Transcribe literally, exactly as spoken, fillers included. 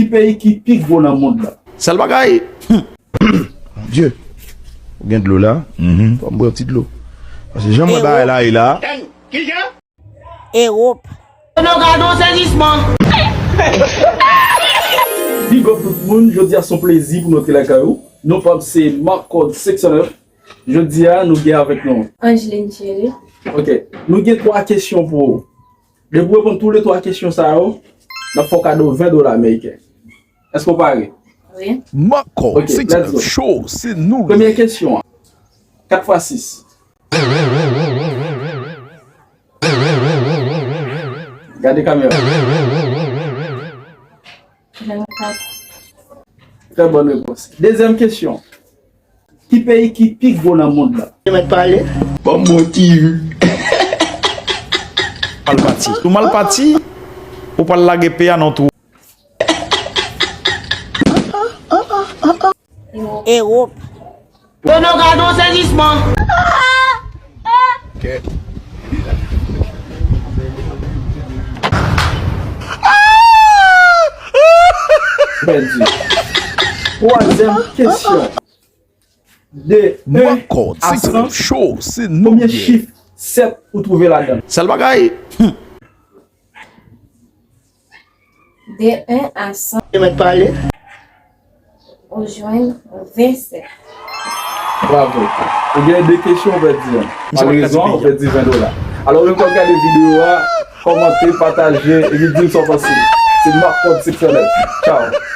Ki peyi ki pi gwo nan mond lan? Sèl bagay. Dye. Ou gen dlo la? Fò m bwè yon ti dlo. Paske jan mwen bagay la ye la. Ewòp. Nou gadon sezisman. Big up tout moun, jodi a se yon plezi pou nou te lakay ou. Non pa m se Marc Code senk san nèf. Jodi a nou gen avèk nou. Angeline Thierry. Ok. Nou gen twa kesyon pou ou. Depi w reponn tou le twa kesyon sa yo, n ap fè w kado ven dola ameriken. Èske w pare? Wi. Marc Code Ok, let's go. senk san nèf Show, se nou. Premye kesyon an. Kat fwa sis. Gade kamera. Vennkat. Trè bòn repons. Dezyèm kesyon. Ki peyi ki pi gwo nan mond lan? Yo mèt pale. Ban m bon ti vi. Mal pati. Ou mal pati, ou pral lage peyi a nan twou. Ewòp. Nou gadon sezisman. Pèdi. Twazyèm kesyon. De yen Marc Code a senk san san, nèf Show, se nou. konbyen chif sèt ou twouve ladan? Sèl bagay. De yen a san, Yo mèt pale. ou jwenn vennsèt. Bravo. Ou gen de kesyon, ou pèdi yen. Malrezman, ou pèdi ven dola. Alò, ou menm k ap gade videyo a, kòmante, pataje, epi di m sa w panse. Se Marc Code senk san nèf. Tchao.